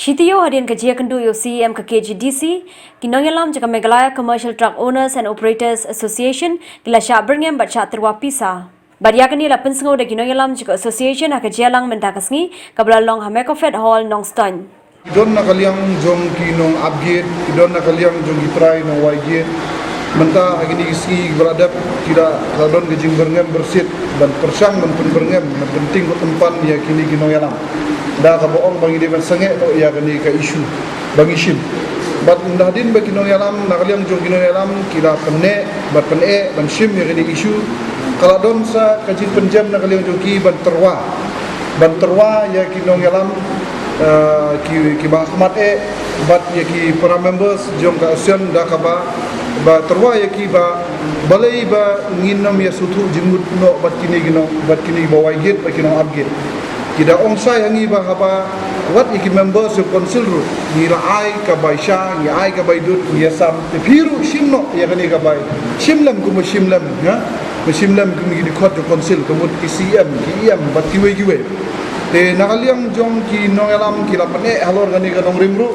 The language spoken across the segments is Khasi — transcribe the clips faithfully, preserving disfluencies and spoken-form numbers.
Ki taïew hadien ka jingïakynduh ïa u C E M ka K H A D C, ki nongïalam jong ka Meghalaya Commercial Truck Owners and Operators Association ki la shah byrngem bad shah tyrwa pisa. Bad ïa kane la pynsngew da ki nongïalam jong ka association ha ka jingïalang mynta ka sngi kaba la long ha Mecofed Hall, Nongstoiñ. Ki don na ka liang jong ki nongap gate, ki don na ka liang jong ki trai nongwai gate. Mynta ha kine ki sngi kiba la dep ki la, la don ka jingbyrngem byrsit ban pyrshang, ban pynbyrngem, ban pynting ko tympan ïa kine ki nongïalam. Da kaba ong ba ngi dei ban sangeh noh ïa kane ka issue ba ngi shim. Bad hadien ba ki nongïalam, na ka liang jong ki nongïalam ki la pyneh bad pyneh ban shim ïa kane ka issue, ka la don sa ka jingpynjem na ka liang jong ki ban tyrwa, ban tyrwa ïa ki nongïalam, eh, ki, kiba khmat eh, bad ïa ki para members jong ka association, da kaba, ba tyrwa ïa ki ba balei ba ngin ym ïa sngewthuh jingmut noh bad kine ki nong, bad kine kiba wai gate, bad ki nongap gate. Ki da ong shai ha ngi ba haba wat ïa ki members jong council ruh ngi la ai ka bai sha, ngi ai ka bai dud, ngi ïasam, te phi ruh shim noh ïa kane ka bai. Shim lem kumba shim lem, ha? Ba shim lem kum ki dkhot jong council, ka mut ki C M, ki E M bad kiwei kiwei. Te na ka liang jong ki nongïalam ki la pyneh halor kane ka nongrim ruh.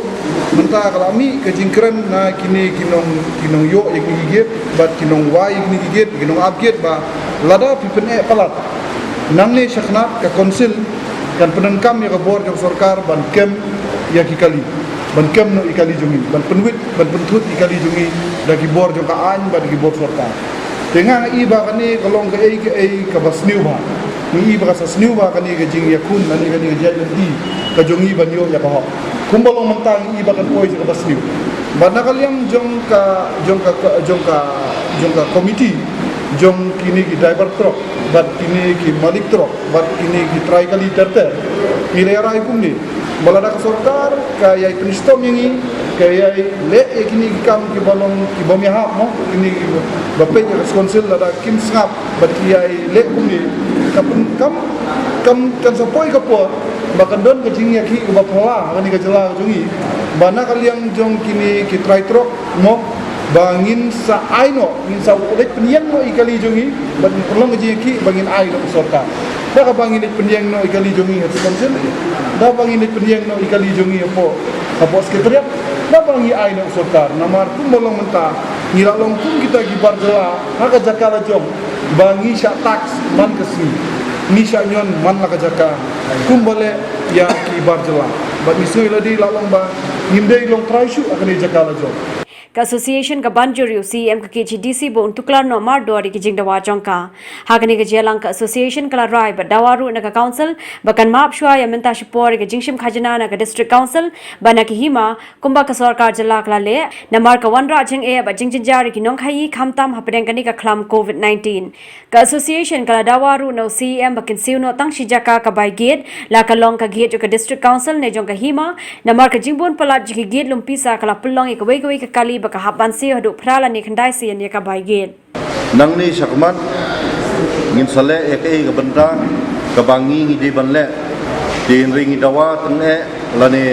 Mynta ka la mih ka jingkren na kine ki nong, ki nongïoh ïa kine ki gate bad ki nongwai ïa kine ki gate, ki nongap gate, ba lada phi pyneh palat, nangne shakhmat ka council kan pyndonkam ïa ka bor jong sorkar ban kem ïa ki kali, ban kem noh ïa ki kali jong ngi, ban pynwit, ban pynthut ïa ki kali jong ngi da ki bor jong ka aiñ bad da ki bor sorkar. Te nga i ba kane ka long kaei kaei kaba sniew bha. Ngi i ba ka sa sniew bha kane ka jingïakhun, kane, kane ka jingïaid lynti ka jong ngi ban ïoh ïa ka hok. Kumba long mynta ngi i ba kan poi sha kaba sniew. Bad na ka liang jong ka, jong ka, jong ka, jong ka committee jong kine ki driver truck bad kine ki malik truck bad kine ki trai kali ter ter, ngi la ïa rai kumne ba lada ka sorkar ka ïai pynshitom ïa ngi, ka ïai leh ïa kine ki kam kiba long kiba ym ïahap, mo, kine kiba peit ïa ka council, lada kim sngap bad ki ïai leh kumne, ka pyn, kam, kam, kan sa poi ka por ba kan don ka jingïakhih kaba phylla ha kane ka jylla ka jong ngi, ba na ka liang jong kine ki trai truck, mo, ba ngin sa ai noh, ngin sa leit pynïeng noh ïa ki kali jong ngi, bad ngin pynlong ka jingïakhih ba ngin ai noh ka sorkar. Da kaba ngin leit pynïeng noh ïa ki kali jong ngi ha council, da kaba ngin leit pynïeng noh ïa ki kali jong ngi hapoh, hapoh secretariat, da kaba ngi ai noh ka sorkar. Namar kumba long mynta ngi la long kum kita ki bar jylla ha ka jaka la jong, ba ngi shah tax man ka sngi, ngi shah ñion man la ka jaka, kumba leh ïa ki bar jylla. Bad ngi sngew ïa lade la long ba ngim dei long trai shuh ha kane ka jaka la jong. Ka association ka ban jur ïa u C E M ka K H A D C ba un tuklar noh mardor ïa ki jingdawa jong ka. Ha kane ka jingïalang ka association ka la rai bad dawa ruh na ka council ba kan map shuwa ïa mynta shipor ïa ka jingshim khajna na ka district council bad na ka hima kumba ka sorkar jylla ka la leh, namar ka wanrah jingeh bad jingjynjar ïa ki nongkhaii khamtam hapdeng kane ka khlam covid nineteen. Ka association ka la dawa ruh na u C E M ba kin siew noh tang shi jaka ka bai gate, la ka long ka gate jong ka district council ne jong ka hima, namar ka jingbun palat jong ki gate lum pisa ka la pynlong ïa kawei kawei ka kali ba ka hap ban siew haduh phra lane khyndai sien ïa ka bai gate. Nangne shakhmat ngin sa leh ïa kaei ka bynta kaba ngi ngi dei ban leh. Te hynrei ngi dawa tang eh lane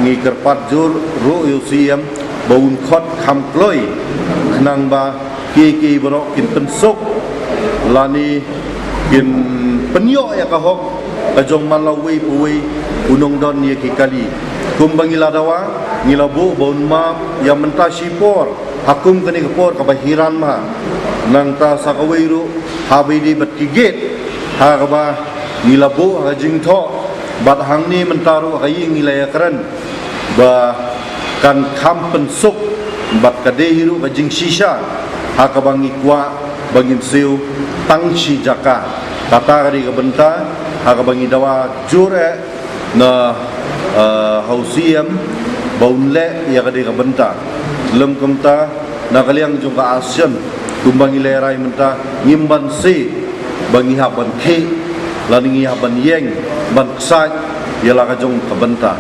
ngi kyrpad jur ruh ïa u C E M ba un khot kham kloi khnang ba kiei kiei baroh kin pynsuk lane kin pynïoh ïa ka hok ka jong man la uwei pa uwei u nongdon ïa ki kali. Kumba ngi la dawa, ngi la buh ba un map ïa mynta shipor ha kum kane ka por kaba hiran bha. Nangta sa kawei ruh ha ba ïadei bad ki gate, ha kaba ngi la buh ha ka jingthoh bad hangne mynta ruh ha ka ïing ngi la ïakren ba kan kham pynsuk bad ka dei hi ruh ka jingshisha ha kaba ngi kwah ba ngin siew tang shi jaka. Kata ka dei ka bynta ha kaba ngi dawa jur eh na, eh, ha u C E M ba un leh ïa ka dei ka bynta. Lem kumta na ka liang jong ka association kumba ngi la rai mynta ngim banse ba ngi hap ban khih lane ngi hap ban ïeng ban ksaid ïa la ka jong ka bynta.